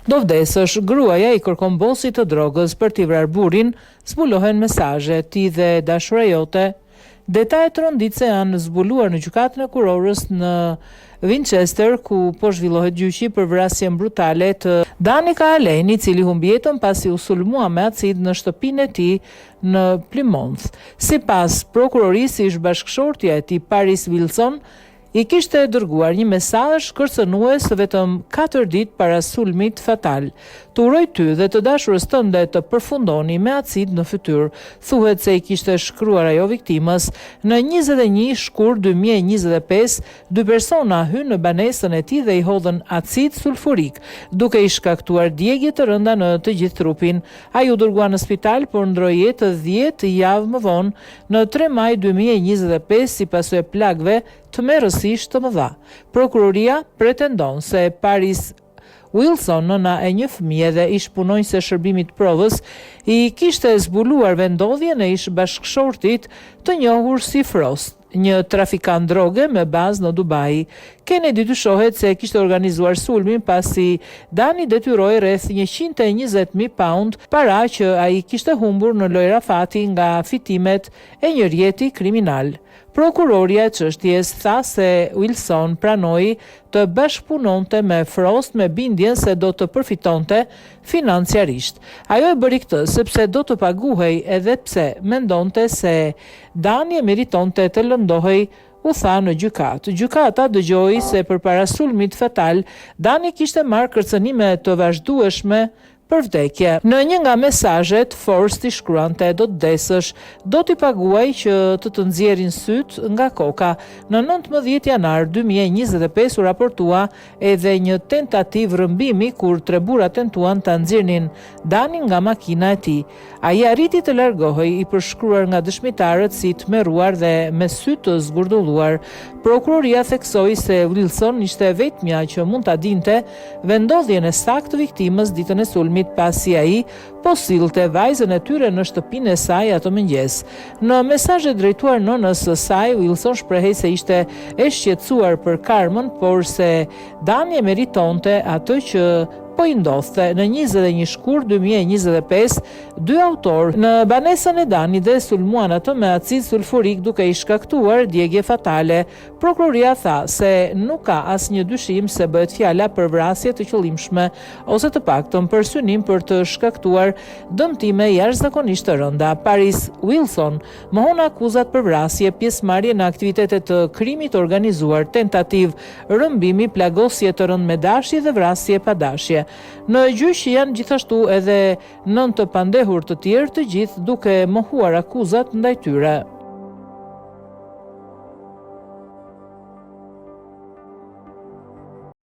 Do vdesësh, gruaja i kërkon bosit të drogës për t'i vrarë burrin, zbulohen mesazhe, ti dhe e dashura jote. Detaje tronditëse janë zbuluar në Gjykatën e Kurorës në Winchester, ku po zhvillohet gjyqi për vrasjen brutale të Danny Cahalane, i cili humbi jetën pasi u sulmua me acid në shtëpinë e tij në Plymouth. Sipas prokurorisë, ish-bashkëshortja e tij Paris Wilson I kishte dërguar një mesazh kërcënues vetëm katër ditë para sulmit fatal. Të uroj ty dhe të dashurës tënde të përfundoni me acid në fytyrë, thuhet se i kishte shkruar ajo viktimës. Në 21 shkurt 2025, dy persona hynë në banesën e tij dhe i hodhën acid sulfurik, duke i shkaktuar djegie të rënda në të gjithë trupin. Ai u dërgua në spital, por ndërroi jetë 10 javë më vonë, në 3 maj 2025, si pasojë e plagëve tmerrësisht të mëdha. Prokuroria pretendon se Paris Wilson, nëna e një fëmije dhe ish punonjëse e shërbimit të provës, i kishte zbuluar vendndodhjen e ish bashkëshortit të njohur si Frost, një trafikant droge me bazë në Dubai. Kennedy dyshohet se kishte organizuar sulmin pasi Danny detyroi rreth 120.000 pound para që ai kishte humbur në lojra fati nga fitimet e një rrjeti kriminal. Prokuroria e çështjes tha se Wilson pranoi të bashkëpunonte me Frost me bindjen se do të përfitonte financiarisht. Ajo e bëri këtë sepse do të paguhej edhe pse mendonte se Danny e meritonte të lëndohej u tha në gjykatë. Gjykata dëgjoi se përpara sulmit fatal, Danny kishte marrë kërcënime të vazhdueshme për vdekje. Në një nga mesazhet, Forst i shkruante do të vdesësh, do t'i paguaj që të të nxjerrin sytë nga koka. Në 19 janar 2025 u raportua edhe një tentativë rrëmbimi kur tre burra tentuan ta nxirrnin Danin nga makina e tij. Ai arriti të largohej, i përshkruar nga dëshmitarët si tmerruar dhe me sy të zgurdulluar. Prokuroria theksoi se Wilson ishte e vetmja që mund ta dinte vendndodhjen e saktë të viktimës ditën e sulmit pasi ai po sillte vajzën e tyre në shtëpinë e saj atë mëngjes. Në mesazhet drejtuar nënës së saj, Wilson shprehej se ishte e shqetësuar për Karmën, por se Danny e meritonte atë që po i ndodhte. Në 21 shkurt 2025, dy autorë në banesën e Danit dhe sulmuan atë me acid sulfurik duke i shkaktuar djegie fatale. Prokuroria tha se nuk ka asnjë dyshim se bëhet fjala për vrasje të qëllimshme ose të paktën për synim për të shkaktuar dëmtime jashtëzakonisht të rënda. Paris Wilson mohon akuzat për vrasje, pjesëmarrje në aktivitete të krimit të organizuar, tentativë rrëmbimi, plagosje të rëndë me dashje dhe vrasje pa dashje. Në gjyq janë gjithashtu edhe nëntë të pandehur të tjerë, të gjithë duke mohuar akuzat ndaj tyre.